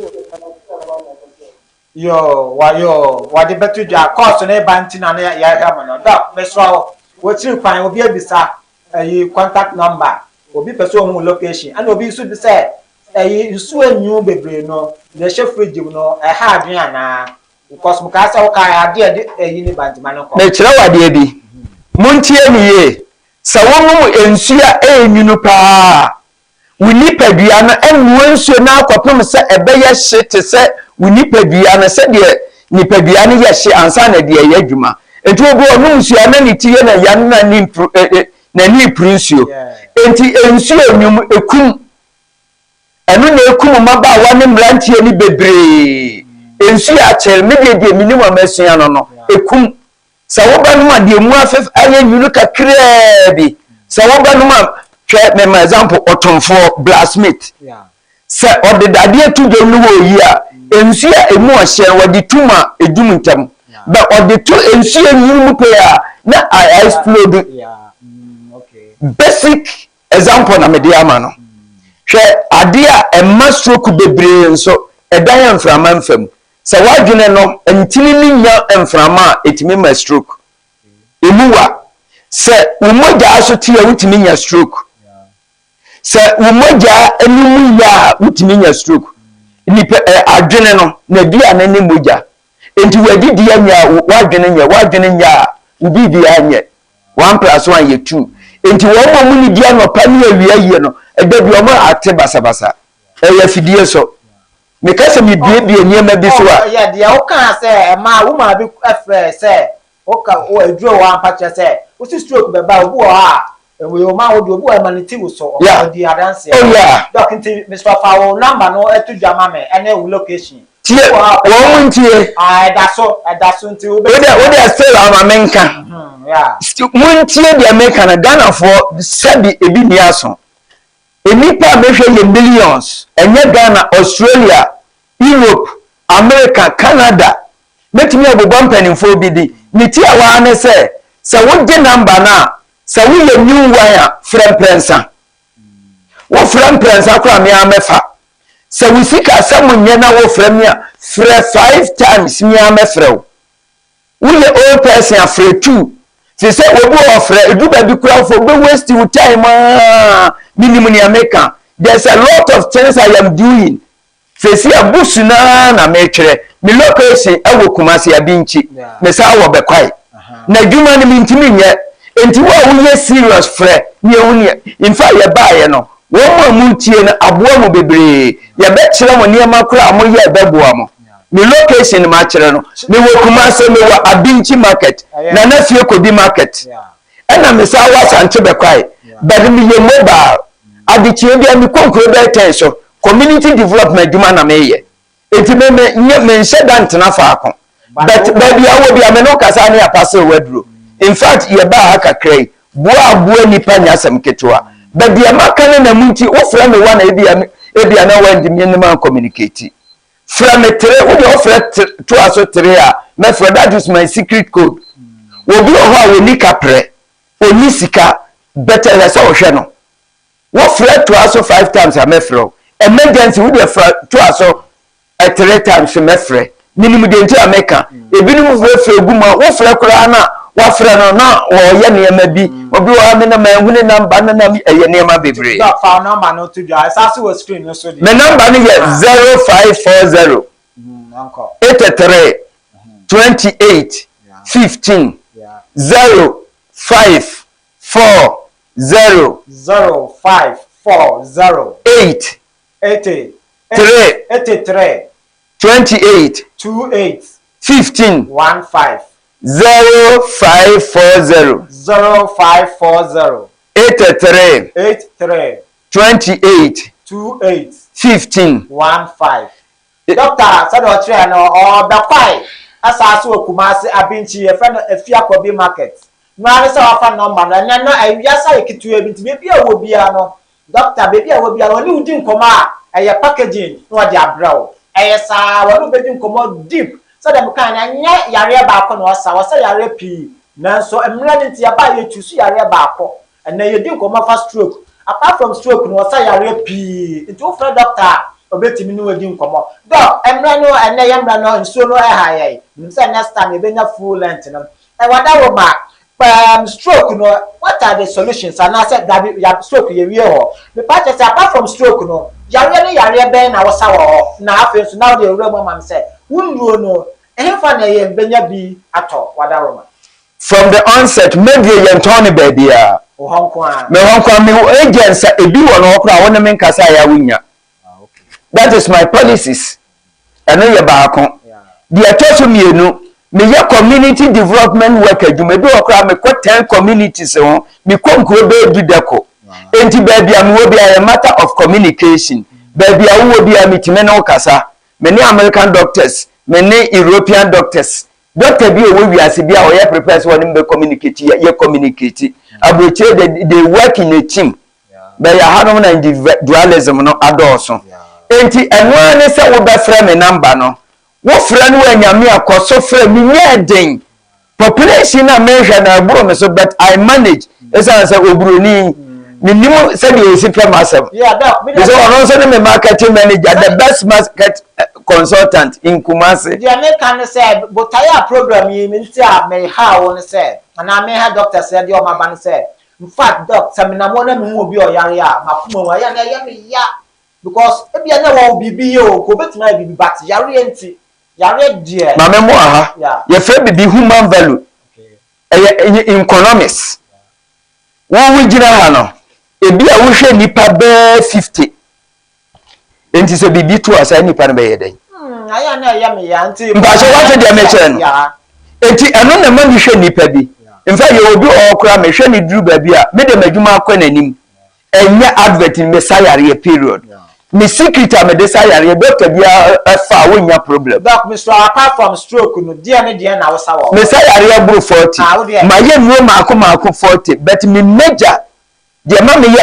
Yoo wa yoo wɔde bɛto dwa course no ba nti na ne yɛhwɛ mo no doc mesrɛ wo wɔkyiri kwan obi abisa ɛyi contact number obi pɛ sɛ ohun location ɛna obi nso bi sɛ ɛyi nsuo enyu bebree no deɛ ɛhyɛ fridge mu no ɛha adwene anaa because mo kaa sɛ woka adeɛ ɛde ɛyi ne ba ntima no kɔ. Mekyerɛ wo adeɛ bi, montie me yie, sɛ wonom nsuo a ɛyɛ nwunu paa a, Wo nipadua no nnoa nsuo no ara kɔpem sɛ ɛbɛyɛ hye te sɛ wo nipadua no, sɛdeɛ nipadua no yɛ hye ansa na ɛde ayɛ adwuma. Enti obi wɔ ɔnom nsuo a na ne ti yɛ no ya na n'ani mpuru ɛ ɛ n'ani repuru nsuo. Enti nsuo a enwum ekum. Ɛno na ekum mmabaawa ne mmeranteɛ no bebree. Nsuo a akyɛre, me deɛ deɛ menim a masua no no, ekum. Sɛ wobɛnom a, deɛ emu afef ayɛ nwunu kakraa bi. Sɛ wobɛnom a, hwɛ mema example, ɔtomfoɔ, blacksmith. Sɛ ɔde dadeɛ to dwam no wɔreyi a, nsuo a emu ɔhyeɛ no wɔde to mu a, ɛdum ntɛm. But ɔde to nsuo nwunu mu pɛɛ a, na a explode. Basic example na mede ama no. Hwɛ adeɛ a ɛma stroke bebree nso, ɛdan a mframa mfa mu. Sɛ w'adwene no ntini no nya mframa a, ɛtumi ma stroke. Ɛmu wa. Sɛ wo mogyaa so te a, wotumi nya stroke. Sɛ wo mogyaa no mu yɛ a, wotumi nya stroke. Nipa ɛ adwene no, n'aduane ne mogya. Enti w'adidi anyɛ a, w'adwene nyɛ, w'adwene nyɛ a, wo biribiara nyɛ. One plus one yɛ two. Enti wɔn a wɔnnidi anɔpa ne awia yie no, ɛda bi wɔn ate basabasa. Ɛyɛ afidie so. Meka sɛ mebuebue nneɛma bi so a. Oh, yɛ deɛ wokaa sɛ ɛmaa wo maa bi frɛɛ sɛ woka wo aduro wɔ ampa kyerɛ sɛ wosi stroke bɛba obi wɔ hɔ a ɛwɔ ɔma wo deɛ obi wɔ ɛma ne ti wo so ɔdi adanseɛ. Oh yeah. Dɔk nti mesrɛ fa wo number no to dwa ma me ɛne wo location. Tie wɔn mo ntie. Ah ɛda so ɛda so nti wo bɛ. Wode wode still ama me nka. Yeah. Mo ntie deɛ meka no Ghanafoɔ sɛbi ebi ni aso. Nnipa a mehwɛ yɛ millions, ɛnyɛ Ghana, Australia, Europe, America, Canada. Mɛtumi abobɔ mpanimfoɔ bi din. Ne tiawa ara ne sɛ, sɛ wogye number no a, sɛ woyɛ new one a, frɛ mprɛnsa. Wofrɛ mprɛnsa koraa a, me ara mɛfa. Sɛ wo sika asɛm nyɛ na wofrɛ me a, frɛ five times, me ara mɛfrɛ wo. Woyɛ old person a frɛ tu te sɛ obi wɔ ɔfrɛ edu baabi kura fo bɛ waste wo time aa menim nea meka there's a lot of things I am doing sɛsi a books naa na metwerɛ me location ɛwɔ Kumasi Abinkyi me saa wɔ Bɛkwae na adwuma no mentumi nyɛ nti wo a woyɛ serious frɛ ne ehu nea in fact yɛbaeɛ no wɔn a mutie no aboa mo bebree yɛbɛkyerɛ mo nneɛma koraa a moyɛ ɛbɛboa mo. Me location makyerɛ no, mewɔ Kumase, mewɔ Abinkyi market, Nana Fie Kobi market, ɛna mesan wɔ Asante Bɛkwae, but meyɛ mobile. Adekyeɛ biara mekɔ nkuro bɛyɛ ten so, community development adwuma na meyɛ. Enti me me nyɛ menhyɛ da ntena faako. But baabi a wowɔ biara me ne wo kasa ne apasel waduro. In fact yɛbaa ha kakra yi, boa a boa nnipa nyɛ asɛm ketewa. But deɛ maka no na mu nti wofrɛ me one a ebia ebia na wantumi ne me ancommunicate. Frɛ me tere, wo deɛ wofrɛ tere toa so tere a, mɛfrɛ, that is my secret code. Obi wɔ hɔ a ɔnni kaprɛ, ɔnni sika, but ɛyɛ sɛ wohwɛ no. Wofrɛ toa so five times a mɛfrɛ wo. Emergency, wo deɛ frɛ toa so three times mɛfrɛ. Menim deɛ nti a meka. Ebinom frɛfrɛ gu mu a, wofrɛ koraa na wafrɛ no na ɔreyɛ nneɛma bi. Obi wɔ hɔ a me na manhu ne number no na ɛyɛ nneɛma bebree. Doc fa wo number no to dwa, ɛsan so wɔ screen no so deɛ. Me number no yɛ 0540 83 28 15 05 4 0. 05 4 0. 8 80 3. 83. 28. 28. 15. 15. 0540. 0540. 83. 83. 28. 28. 15. 15. Dɔkta sɛdeɛ ɔkyerɛɛ no ɔbɛkwae asaase wɔ Kumasi Abinkyi yɛfrɛ no Afiakɔbi market. No ara ne sɛ wafa nɔmba no. Ɛnnɛ no, wiase ayɛ ketewa bi nti, baabi a wowɔ biara no, dɔkta, baabi a wowɔ biara no, ɔne wo di nkɔmmɔ a, ɛyɛ packaging na ɔde abrɛ wo. Ɛyɛ saa, wɔne wo bɛdi nkɔmmɔ deep. Sɛdeɛ mekaeɛ no, ɛnyɛ yareɛ baako na ɔsa, ɔsa yareɛ pii. Nanso mmerɛ no nti, yɛbaeɛ yɛtuu so yareɛ baako. Ɛnnɛ yɛdi nkɔmmɔ fa stroke. Apart from stroke no, ɔsa yareɛ pii. Nti wofrɛ dɔkta a, ɔbɛtumi ne wo adi nkɔmmɔ. Dɔk, mmerɛ no, ɛnnɛ yɛn mmerɛ no, nsuo no ɛha yɛn. Menim sɛ next time yɛbɛnya full length no. Ɛwɔ dawoma, um, stroke no, what are the solutions? Anaasɛ, dabi, ya, stroke yɛwie hɔ. Mepa kyɛ sɛ apart from stroke no, yareɛ ne yareɛ bɛn na wosa wɔ hɔ? Na afei nso, na wode awura mu ama me sɛ, wo nnuro no, ɛhefa na yɛbɛnya bi atɔ? Wadaroma. From the onset, me deɛ yɛntɔn no baabiara. Wo hɔ nko ara. Me hɔ nko ara, me agents a ebi wɔ no hɔ koraa a wo ne me nkasa a yɛ a wonnya. That is my policies. Ɛno yɛ baako. Deɛ ɛtɔ so mmienu, meyɛ community development work adwuma. Ebi wɔ koraa mekɔ 10 communities ho, mekɔ nkuro bɛyɛ du dɛko. Enti baabi a mewɔ biara yɛ matter of communication. Baabi a wowɔ biara metumi ne wo kasa. Me ne American doctors, me ne European doctors, Doctor bi a ɔwɔ wiase bi a ɔyɛ prepare sɛ ɔne me bɛ communicate yɛ yɛ communicate. Aburokyire de they work in a team. Bɛyɛ hanom na individualism no adɔɔso. Enti ɛno ara ne sɛ wobɛfrɛ me number no. Wofrɛ no wɔ anyame a kɔ so frɛ menyɛɛ den. Population a mehwɛ no ɛboro me so but I manage. Ɛsiane sɛ oburoni menim sɛdeɛ ɔsi pɛ m'asɛm. Sɛ ɔno nso ne me marketing manager, the best market consultant in Kumasi. Deɛ meka ne sɛ botaeɛ a program yi nti a meha wo ne sɛ anaa meha doctors de wɔn aba ne sɛ infact doc sɛ menam hɔ na mehu obi a ɔyare a m'akoma mu ɛyɛ na ɛyɛ me ya because ebia na wɔwɔ biribi yɛ o nka obetumi ayɛ biribi but yareɛ nti yareɛ deɛ. Maame mo aha yɛfrɛ biribi human value ɛyɛ economics wo wogyina ha no ebi a wohwɛ nipa bɛɛ 50 Enti sɛ biribi to a, saa nipa no bɛyɛ dɛn? Mpakyɛ wate deɛ mekyerɛ no? Enti ɛno na ɛma mehwɛ nipa bi. Mfa yɛ obi wɔ hɔ koraa mehwɛ ne duru baabi a me de m'adwuma akɔ n'anim. Ɛnyɛ advert no mesa yareɛ period. Me secret a mede sa yareɛ doctor biara ɛfa a wonnya problem. Doc mesrɛ apart from stroke no deɛ ne deɛn na wosa wɔ hɔ? Mesa yareɛ boro 40. Mayɛ nnuro maako maako 40 but me major Deɛ ɛma meyɛ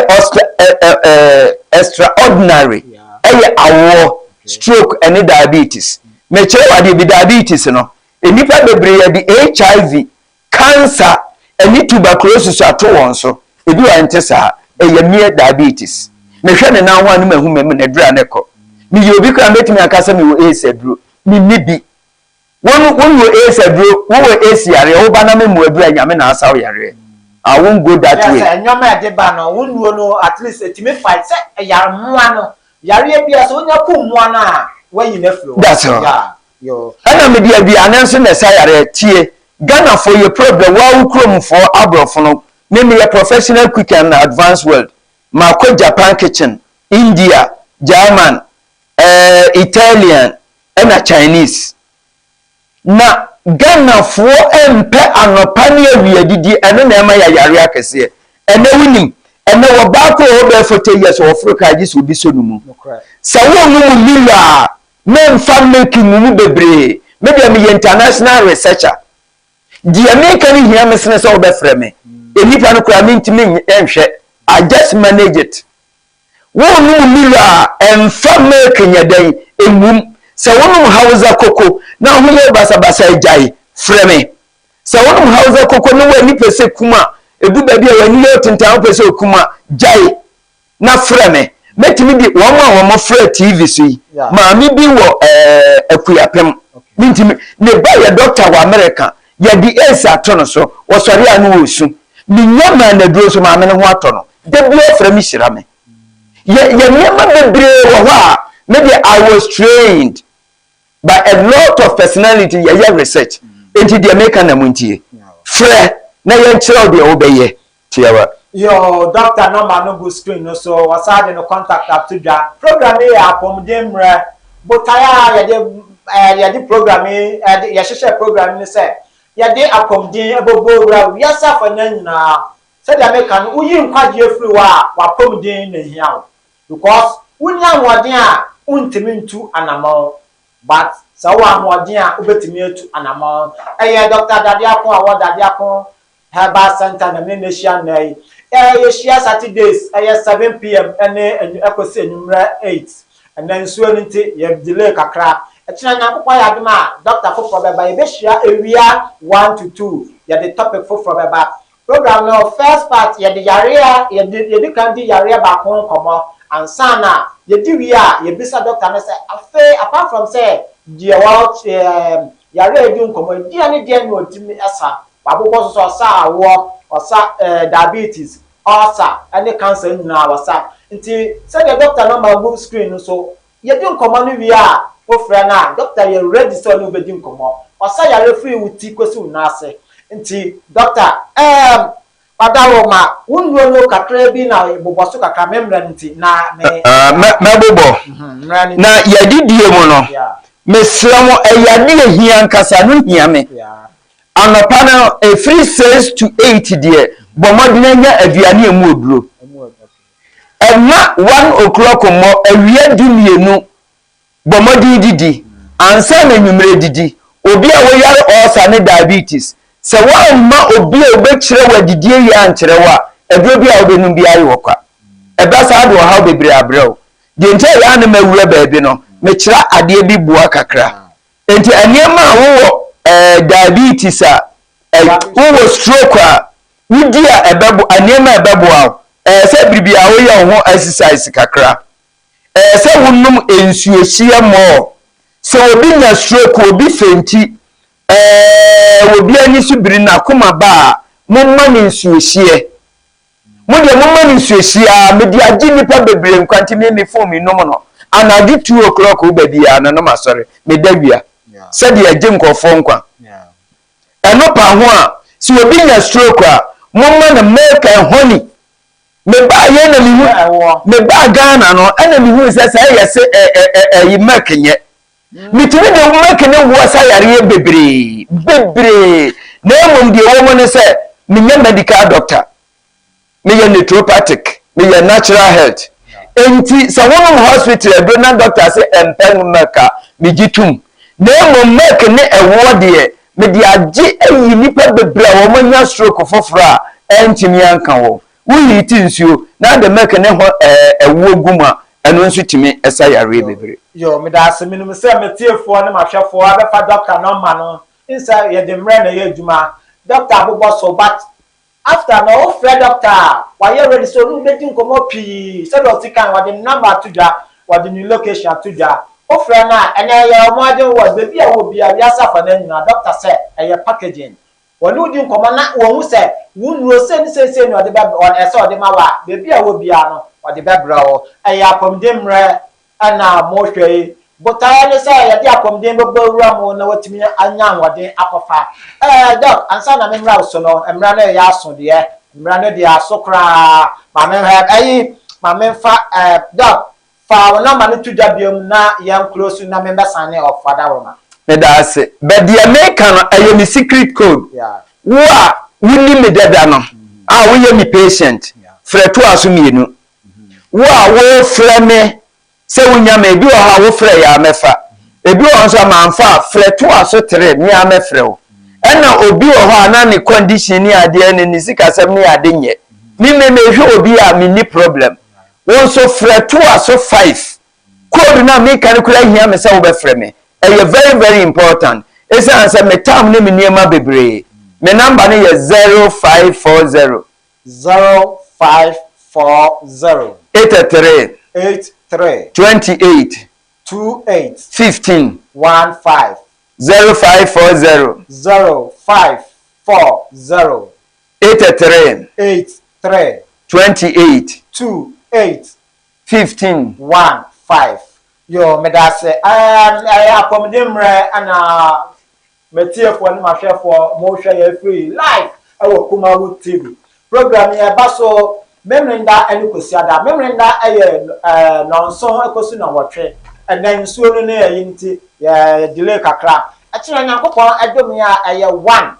extraordinary ɛyɛ awoɔ, stroke ɛne diabetes. Mekyerɛ wo adeɛ bi, diabetes no, nnipa bebree yɛde HIV, cancer ɛne tuberculosis ato wɔn so. Ebi wɔ ɛnte saa, ɛyɛ mere diabetes. Mehwɛ ne nan ho a ne mahu me n'aduru a ne kɔ. Meyɛ obi koraa mɛtumi aka sɛ mewɔ AIDS aduro, menni bi. Wo no wo wɔ AIDS aduro, wo wɔ AIDS yareɛ, wo ba na me mu aduro a Nyame na asa wo yareɛ. I won't go that way. Kyerɛ sɛ nneɛma a ɛde ba no, wo nnuro no at least ɛtumi fight sɛ yare mmoa no, yareɛ biara sɛ wonya kum mmoa no a, woayi no afiri hɔ. That's all. Yeah, yo. Ɛna mede aduane nso na ɛsa yareɛ. Tie, Ghanafoɔ yɛ problem, wo ara wo kuromfoɔ aborɔfo no, me meyɛ professional cook and advanced world, makɔ Japan kitchen, India, German, eh, Italian, ɛna Chinese. Na Ghanafoɔ mpɛ anɔpa ne awia didie, ɛno na ɛma yɛayare akɛseɛ. Ɛnɛ wonim, ɛnɛ wɔ baako a ɔwɔ bɛyɛ 40 years ɔforo kaa gye sɛ obi sɔ no mu. Sɛ wonom Milo a, memfa milk ngu mu bebree. Me deɛ meyɛ international researcher. Deɛ meka no hia me sene sɛ wobɛfrɛ me. Nnipa no koraa mentumi nhwɛ. I just manage it. Wonom Milo a, ɛmfa milk nyɛ dɛn? Mmum. Sɛ wonom Hausa koko na ho yɛ wo basabasa a, gyae. Frɛ me. Sɛ wonom Hausa koko na w'ani pɛ sɛ kum a, ɛdu baabi a w'ani yɛ wo tentan wopɛ sɛ okum a, gyae na frɛ me. Mɛtumi de wɔn a wɔfrɛ TV so yi, maame bi wɔ ɛɛ Akuapem, mentumi, ne ba yɛ dɔkta wɔ Amerika, yɛde AIDS ato no so, ɔsɔre a na ɔresu. Menya maa no aduro nso maame no ho atɔ no. Da biara ɔfrɛ me hyira me. Yɛ yɛ nneɛma bebree wɔ hɔ a me deɛ I was trained by a lot of personality yɛyɛ research. Enti deɛ meka na montie. Frɛ na yɛnkyerɛ wo deɛ wobɛyɛ. Tiawa. Yoo, doctor number no gu screen no so, wɔsan de no contact ato dwa. Program yi yɛ apɔmuden mmerɛ. Botaeɛ a yɛde ɛɛ yɛde program yi ɛde yɛhyehyɛɛ program yi ne sɛ yɛde apɔmuden bɛbɔ wura wiase afanan nyinaa. Sɛdeɛ meka no, woyi nkwagyeɛ firi hɔ a, w'apɔmuden na ɛhia wo. Because wonni ahoɔden a, wontumi ntu anamɔn. But sɛ wowɔ ahoɔden a, wobɛtumi atu anamɔn. Ɛyɛ Doctor Dadeako a ɔwɔ Dadeako. Herbal Center na me ne no ahyia nnɛ yi. Ɛɛ yɛhyia Saturdays ɛyɛ 7 p.m. ɛne ɛkɔsi anwummerɛ 8. Ɛnɛ nsuo no nti yɛ delay kakra. Ɛkyena Nyankopɔn ayɛ adom a, doctor foforɔ bɛba. Yɛbɛhyia awia 1 to 2. Yɛde topic foforɔ bɛba. Program no first part, yɛde yareɛ, yɛde yɛdi kan di yareɛ baako ho nkɔmmɔ ansa na yɛdi wie a, yɛbisa doctor no sɛ afei, apart from sɛ deɛ wɔ yareɛ a yɛdi nkɔmmɔ deɛ ne deɛ na ɔtumi ɛsa. Wabobɔ so sɛ ɔsa awoɔ, ɔsa diabetes, ulcer ɛne cancer nyinaa wɔsa. Nti sɛdeɛ doctor no ma gu screen no so, yɛdi nkɔmmɔ no wie a, wofrɛ no a, doctor yɛ ready sɛ ɔne wobɛdi nkɔmmɔ. Ɔsa yare firi wo ti kɔsi wo nan ase. Nti doctor, wada ma wo nnuro no kakra bi na bobɔ so kakra, me mmerɛ no nti na me Mɛbobɔ. Mmerɛ no. Na yɛdidie mu no, mesrɛ mo, ɛyɛ ade ehia nkasa no hia me. Anɔpa no, ɛfiri 6 to 8 deɛ, bɔ mmɔden anya aduane emu oduro. Ɛma 1 o'clock mmɔ, awia 12, bɔ mmɔden didi ansa na anwummerɛ didi. Obi a woyare ulcer ne diabetes, sɛ woamma obi a wobɛkyerɛ wo adidie yie ankyerɛ wo a, aduro bi a wobɛnum bi ayɛ wɔ kwa. Ɛba saa de ɔhaw bebree abrɛ wo. Deɛ nti a yɛa ne mawura baabi no, mekyerɛ adeɛ bi boa kakra. Nti nneɛma a wowɔ diabetes a, wowɔ stroke a, wodi a ɛbɛbo, nneɛma a ɛbɛboa wo, ɛyɛ sɛ biribi a woyɛ wo ho exercise kakra, ɛyɛ sɛ wonom nsuohyia mɔɔ. Sɛ obi nya stroke, obi fɛnti, obi ani so biri, n'akoma ba a, momma no nsuohyeɛ. Mo deɛ, momma no nsuohyeɛ a mede agye nnipa bebree nkwa. Nti me phone mi nom no anadwo 2 o'clock, wo baabi a na nom asɔre meda wia sɛdeɛ agye nkurɔfoɔ nkwa. Ɛno pa ho a, sɛ obi nya stroke a, momma no milk and honey. Mebaa yɛn na mehu, mebaa Ghana no ɛna mehu sɛ yɛ sɛ ɛyi milk nyɛ metumi de milk ne woɔ sa yareɛ bebree bebree. Na mmom deɛ ɛwɔ mu ne sɛ menyɛ medical doctor, meyɛ naturopathic, meyɛ natural health. Nti sɛ wonom hospital aduro na doctor sɛ ɛmpɛ no milk a, megye tom. Na mmom milk ne ɛwoɔ deɛ, mede agye ayi nnipa bebree a wɔn anya stroke foforɔ a ɛntumi anka wɔn. Woyi ti nsuo na de milk ne ho ɛwoɔ gu mu a, ɛno nso tumi ɛsa yareɛ bebree. Yo, meda ase. Menim sɛ metiefoɔ ne mahwɛfoɔ abɛfa doctor number no nsɛ yɛde mmerɛ na ɛyɛ adwuma. Doctor abobɔ so, but after na wofrɛ doctor a, wayɛ ready sɛ ɔne wobɛdi nkɔmmɔ pii. Sɛdeɛ ɔsi kan, wɔde ne number ato dwa, wɔde ne location ato dwa. Wofrɛ no a, ɛnɛ yɛ ɔmo adwen wɔ baabi a wɔ bia wiase afa no nyinaa. Doctor sɛ ɛyɛ packaging, wɔne wodi nkɔmmɔ na wɔn ho sɛ wo nnuro sei ne sei sei na ɔde bɛ ɛsɛ ɔde ma wo a, baabi a wɔ biara no ɔde bɛbrɛ wo. Ɛyɛ apɔmuden mmerɛ ɛna mohwɛ yi. Botaeɛ ne sɛ yɛde apɔmuden bɛbɔ awura mu na watumi anya ahoɔden akɔfa. Doc, ansa na memmra wo so no, mmerɛ no ɛyɛ aso deɛ, mmerɛ no deɛ aso koraa. Ma menhwɛ ɛyi, ma memfa doc, fa wo number no to dwa biom na yɛn close na membɛsan ne off adaworoma. Meda ase. But deɛ meka no, ɛyɛ me secret code. Wo a woni me dada no a, woyɛ me patient, frɛ toa so mmienu. Wo a wofrɛ me sɛ wonya me, ebi wɔ hɔ a wofrɛ yɛ a mɛfa, ebi wɔ hɔ nso a mamfa a, frɛ toa so tere, me a mɛfrɛ wo. Ɛna obi wɔ hɔ a na ne condition ne adeɛ ne sikasɛm ne ade nyɛ me mehwɛ obi a menni problem, wo nso frɛ toa so five. Code no a meka no koraa hia me sɛ wobɛfrɛ me. Ɛyɛ very very important, ɛsiane sɛ me tam ne me nneɛma bebree. Me number no yɛ 0540. 0540. 83. 83. 28. 28. 15. 15. 0540. 0540. 83. 83. 28. 28. 15. 15. Yo, meda ase. Ɛyɛ apɔmuden mmerɛ ɛna metiefoɔ ne mahwɛfoɔ mohwɛ yɛ free live ɛwɔ Kumawood TV. Program yi ɛba so Memeneda ɛne Kwasiada. Memeneda ɛyɛ 7 ɛkɔsi 8. Ɛnɛ nsuo no ne ɛyi nti yɛ delay kakra. Ɛkyerɛ Nyankopɔn ɛdom yɛ a, ɛyɛ 1,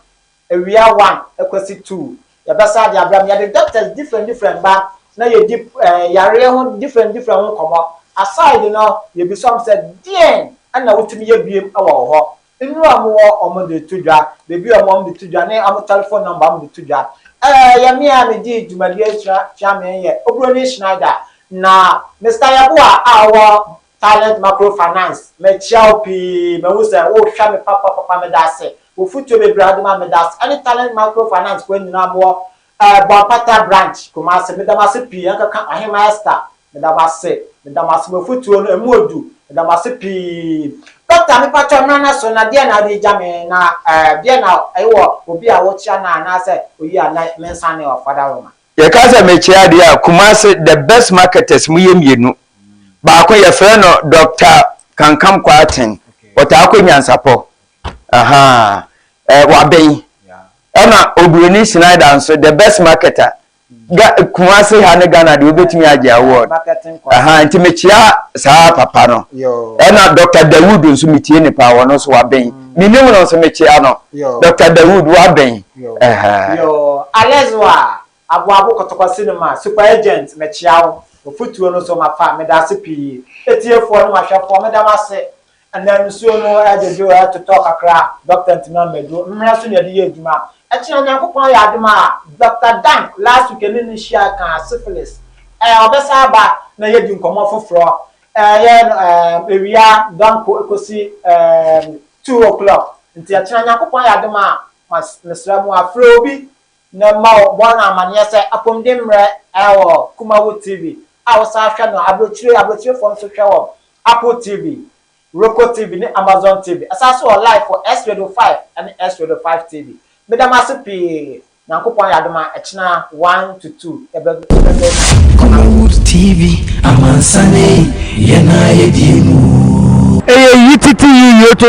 awia 1 ɛkɔsi 2, yɛbɛsa de abrɛ mu. Yɛde doctors different different ba na yɛdi yareɛ ho different different ho nkɔmmɔ. Aside no, yɛbisa wɔn sɛ deɛn ɛna wotumi yɛ biem ɛwɔ hɔ. Nnuro a wɔwɔ wɔn de to dwa, baabi a wɔn de to dwa ne wɔn telephone number wɔn de to dwa. Ɛɛ yɛ me a medi dwumadie kyia me yɛ Oburoni Schneider na Mr. Yeboah a ɔwɔ Talent Microfinance, mekyia wo pii, mahu sɛ wohwɛ me papapapa, meda ase. Wofutuo bebree ade ma meda ase. Ɛne Talent Microfinance foɔ nyinaa mowɔ Boampata branch Kumase, meda mo ase pii. Ɛnkeka Ɔhema Esther, meda mo ase, meda mo ase. Mo no emu odu, meda mo ase pii. Dɔkta, mepatwa mmra na so na deɛ na ade gya me na deɛ na ɛwɔ obi a wɔkyia na anaasɛ oyi a na me nsa ne ɔfada roma. Yɛka sɛ mekyia adeɛ a, Kumase the best marketers mu yɛ mmienu. Baako yɛfrɛ no Dr. Kankam Kwaten, ɔtaa kɔ Nyansapɔ aha wabɛn, ɛna Oburoni Schneider nso the best marketer Ga Kumase ha ne Ghana deɛ wobɛtumi agye award aha. Nti mekyia saa papa no, ɛna Dr. Dawood nso metie ne paa, wɔno nso wabɛn, menim no nso mekyia no. Dr. Dawood wabɛn. Yo, Alezwa Aboabo Kɔtɔkɔ Cinema super agent, mekyia wo. Ofutuo no so mafa, meda ase pii. Etiefoɔ no mahwɛfoɔ, meda mo ase. Ɛnna nsuo no ɛdwodwo ɛtotɔ kakra, dɔkta ntoma mmɛduro mmerɛ so na yɛde yɛ adwuma. Ɛkyina Nyankopɔn yɛ adom a, Dr. Dank last week ɛne no hyia ka syphilis, ɔbɛsa aba na yɛdi nkɔmmɔ foforɔ. Ɛyɛ ewia dɔnko ekosi 2 o'clock. Nti ɛkyina Nyankopɔn yɛ adom a, mesrɛ mo afrɛ obi na ma bɔ no amanneɛ sɛ apɔmuden mmerɛ ɛwɔ Kumawo TV a wɔsan hwɛ no aburokyire. Aburokyirefoɔ nso hwɛ wɔ Apple TV, Roku TV ne Amazon TV. Ɛsan so wɔ live wɔ S Radio 5 ɛne S Radio 5 TV. Meda mo ase pii. Nyankopɔn yɛ adom a, ɛkyena 1 to 2 ɛbɛ ɛbɛ. Kumawood TV, amansane yɛn a yɛdi mu. Ɛyɛ yi titi yi yi oto.